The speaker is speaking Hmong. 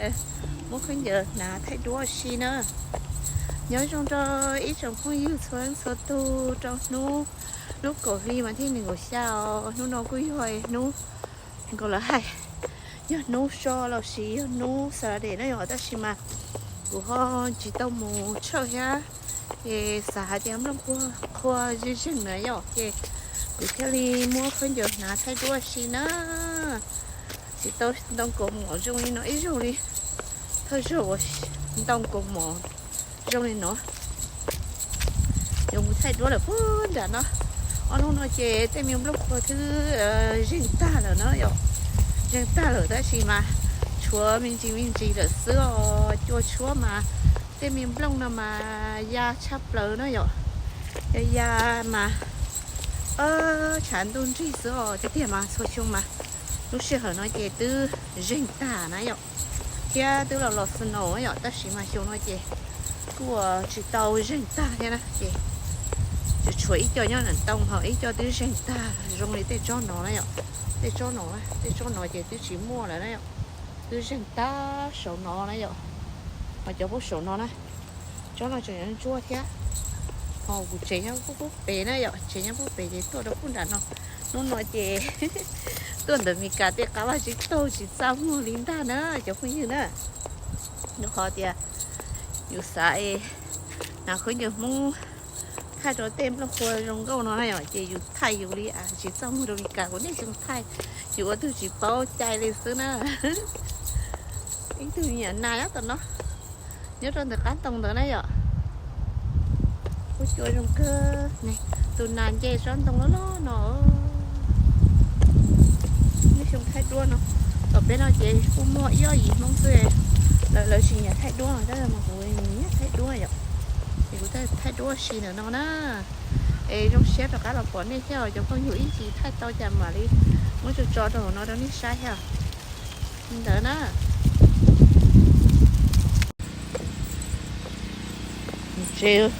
Muab khaub ncaws hnav thaij duab ua si na. Nyob zoo rau ib tsoom phooj ywg txhua leej txhua tus rau hnub lub kaum hli mas thiab nees nkaum xya os. Hnub no kuj yog hnub, nkaus lawv hais, yog hnub so los sis yog hnub Saturday na yom, tab sis mas kuv ho tsis tau mus tshawj thiab, ces xav hais tias nplooj qhuav qhuav zeeg zeeg na yom, ces kuv thiaj li muab khaub ncaws hnav thaij duab ua si na. Tsis tau ntoo kaus mom zoo li no ib zaug li. Thawj zaug uas ntoo kaus mom zoo li no, yuav mus thaij duab lawm puag nram no. Ob hnub no ces tej me nplooj qhuav twb zeeg tag lawm na yom, zeeg tag lawm tab sis mas tshuav me ntsis me ntsis lawm xwb os. Cua tshuab mas tej me nplooj no mas ya tshaj plaws na yom, ya ya mas tshav ntuj nrig xwb os. Tiag tiag mas txhua xyoo mas lub sij hawm no ces twb zeeg tag na yom, thiab twb los los snow na yom, tab sis mas xyoo no ces kuj tsis tau zeeg tag thiab na, ces tsuas tshuav ib co nyob ntawm ntoo ho ib co twb zeeg tag zoo li tej tsob no na yom. Tej tsob no, tej tsob no ces twb tsis muaj lawm na yom, twb zeeg tag saum no na yom. Ho cov puag saum no na, tsob no tseem yuav ntsuab thiab. Ho kuv tsev nyob puag pem na yom, tsev nyob puag pem ces tuaj rau puag nram no. Hnub no ces tuaj ntawm Mes Kas tej qab vaj tsis taug tsis txaj muag li ntag na cov phooj ywg na. Rau qhov tias yus xav hnav khaub ncaws Hmoob thaij rau tej nplooj qhuav zoo nkauj no na yom, ces yus thaij yus li tsis txaj muag rau Mes Kas, kuv niaj xyoo thaij, yus ua tug tsis paub cai li xwb na. Ib tug me nyuam nas nyob tom no, nyob rau ntawm qab ntoo ntawd na yom. Kuj cua zoo kawg ne, tus nas nce tsob ntoo loj loj no. Niaj xyoo thaij duab no, tom peb no ces kuj muaj ib ob yim Hmoob xwb, lawv lawv tsis nyiam thaij duab tab sis mas kuv nyiam thaij duab yom, ces kuv thaij duab si ntawm no na. Es zoo siab rov qab los pom nej thiab os cov phooj ywg, ib tsam thaij tau cas mam li muab tso tso rau hauv no rau nej saib thiab. Li ntawd na. Tsev